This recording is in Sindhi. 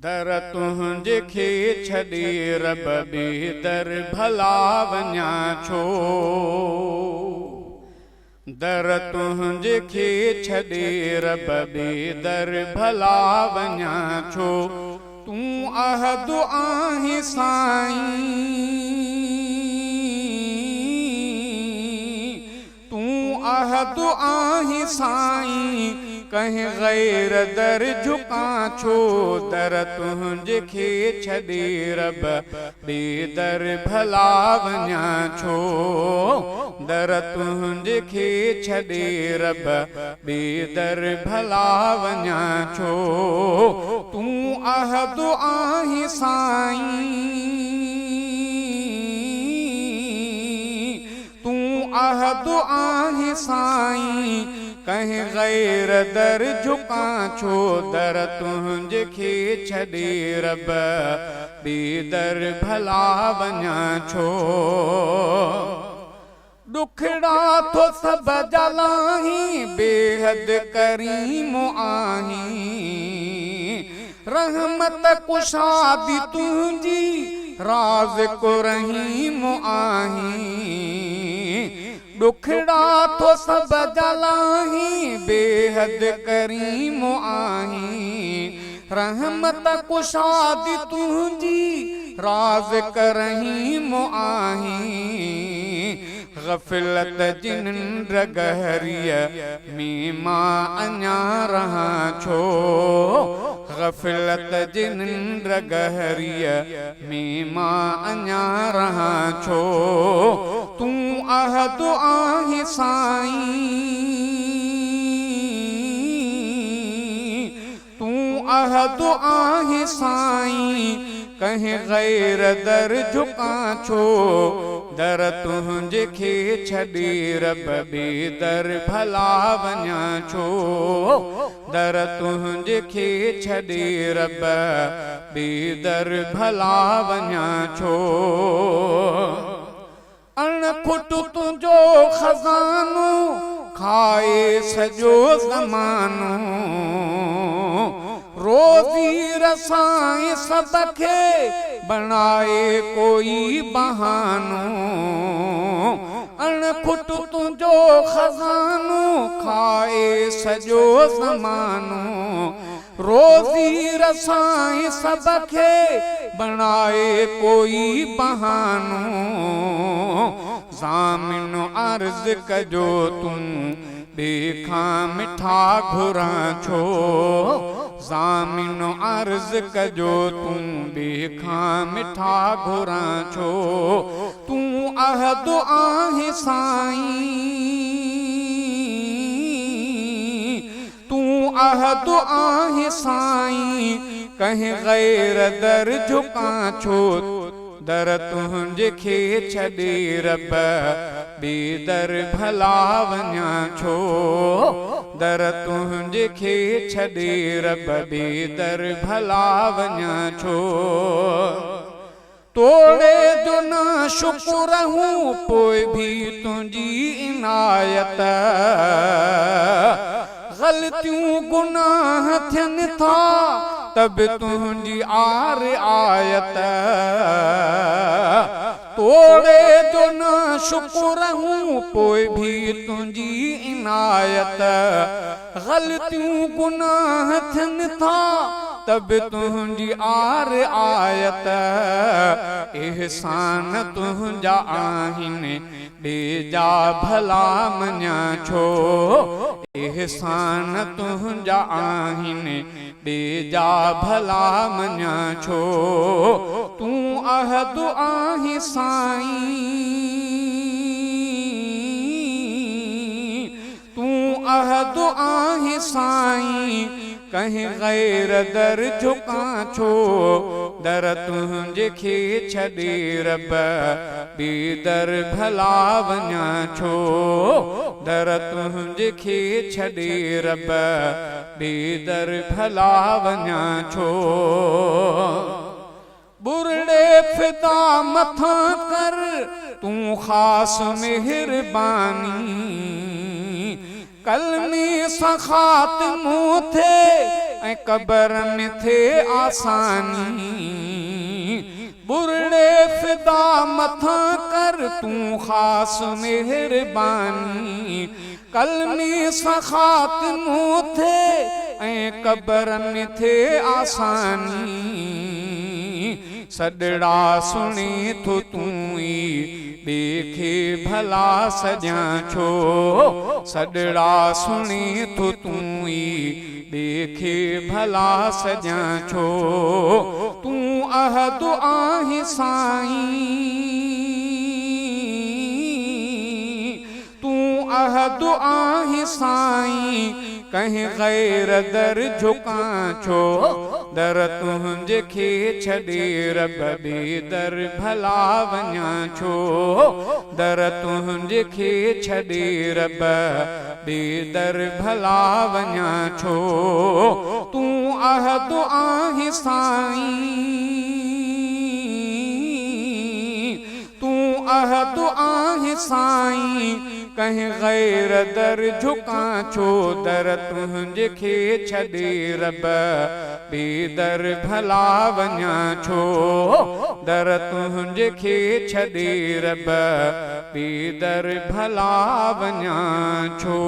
در تنهنجي کي ڇڏي رب ٻي در ڀلا وڃان ڇو؟ در تنهنجي کي ڇڏي رب ٻي در ڀلا وڃان ڇو؟ تون احد آهين سائين، تون احد آهين سائين، ڪنهن غير در جهڪان ڇو؟ در تنهنجي کي ڇڏي رب ٻي در ڀلا وڃان ڇو؟ در تنهنجي کي ڇڏي رب ٻي در ڀلا وڃان ڇو؟ تون احد آهين سائين. تون احد آهين سائين، ڪنهن غير در جهڪان ڇو؟ در تنهنجي کي ڇڏي رب، ٻي در ڀلا وڃان ڇو؟ ڏکڙا ٿو سڀ جا لاهين، بيحد ڪريم آهين. رحمت ڪشادي تنهنجي، رازق رحيم آهين. ڏکڙا ٿو سڀ جا لاهين، بيحد ڪريم آهين. رحمت ڪشادي تنهنجي، رازق رحيم آهين. غفلت جي ننڊ گهريء ۾ مان اڃا رهان ڇو؟ غفلت جي ننڊ گهريء ۾ مان اڃا رهان ڇو؟ تون احد آهين سائين، تون احد آهين سائين، ڪنهن غير در جهڪان ڇو؟ در تنهنجي کي ڇڏي رب ٻي در ڀلا وڃان ڇو؟ در تنهنجي کي ڇڏي رب ٻي در ڀلا وڃان ڇو؟ اڻ کٽ تنهنجو خزانو، کائي سڄو زمانو. روزي رسائين سڀ کي، بڻائي ڪوئي بهانو. اڻ کٽ تنهنجو خزانو، کائي سڄو زمانو. روزي رسائين سڀ کي، بڻائي ڪوئي بهانو. ضامن عرض ڪجو تون، ٻئي کان مٺا گهران ڇو؟ ضامن عرض ڪجو تون، ٻئي کان مٺا گهران ڇو؟ تون احد آهين سائين. تون احد آهين سائين، ڪنهن غير در جهڪان ڇو؟ در تنهنجي کي ڇڏي رب، ٻي در ڀلا وڃان ڇو؟ در تنهنجي کي ڇڏي رب، ٻي در ڀلا وڃان ڇو؟ توڙي جو نه شڪر هون پوء ڀي تنهنجي عنايت. غلطيون گناهه ٿين ٿا ته به تنهنجي آ رعايت. توڙي جو نه شڪر هون پوء ڀي تنهنجي عنايت. غلطيون گناهه ٿين ٿا ته به تنهنجي آ رعايت. احسان تنهنجا آهن ٻئي جا ڀلا مڃان ڇو؟ احسان تنهنجا آهن ٻئي جا ڀلا مڃان ڇو؟ تون احد آهين سائين. تون احد آهين سائين، ڪنهن غير در جهڪان ڇو؟ در تنهنجي کي ڇڏي رب، ٻي در ڀلا وڃان ڇو؟ در تنهنجي کي ڇڏي رب، ٻي در ڀلا وڃان ڇو؟ ٻرڙي فدا مٿان ڪر تون خاص مهرباني، ڪلمي سان خاتمو ٿئي ۽ قبر ۾ ٿئي آساني. ٻرڙي فدا مٿان ڪر تون خاص مهرباني. ڪلمي سان خاتمو ٿئي ۽ قبر ۾ ٿئي آساني. سڏڙا سڻين ٿو تون ئي ٻئي کي ڀلا سڏيان ڇو؟ سڏڙا سڻين ٿو تون ئي ٻئي کي ڀلا سڏيان ڇو؟ تون احد آهين سائين. تون احد آهين سائين، ڪنهن غير در جهڪان ڇو؟ در تنهنجي کي ڇڏي رب ٻي در ڀلا وڃان ڇو؟ در تنهنجي کي ڇڏي رب ٻي در ڀلا وڃان ڇو؟ تون احد آهين سائين. تون احد آهين سائين، ڪنهن غير در جهڪان ڇو؟ در تنهنجي کي ڇڏي رب، ٻي در ڀلا وڃان ڇو؟ در تنهنجي کي ڇڏي رب، ٻي در ڀلا وڃان ڇو؟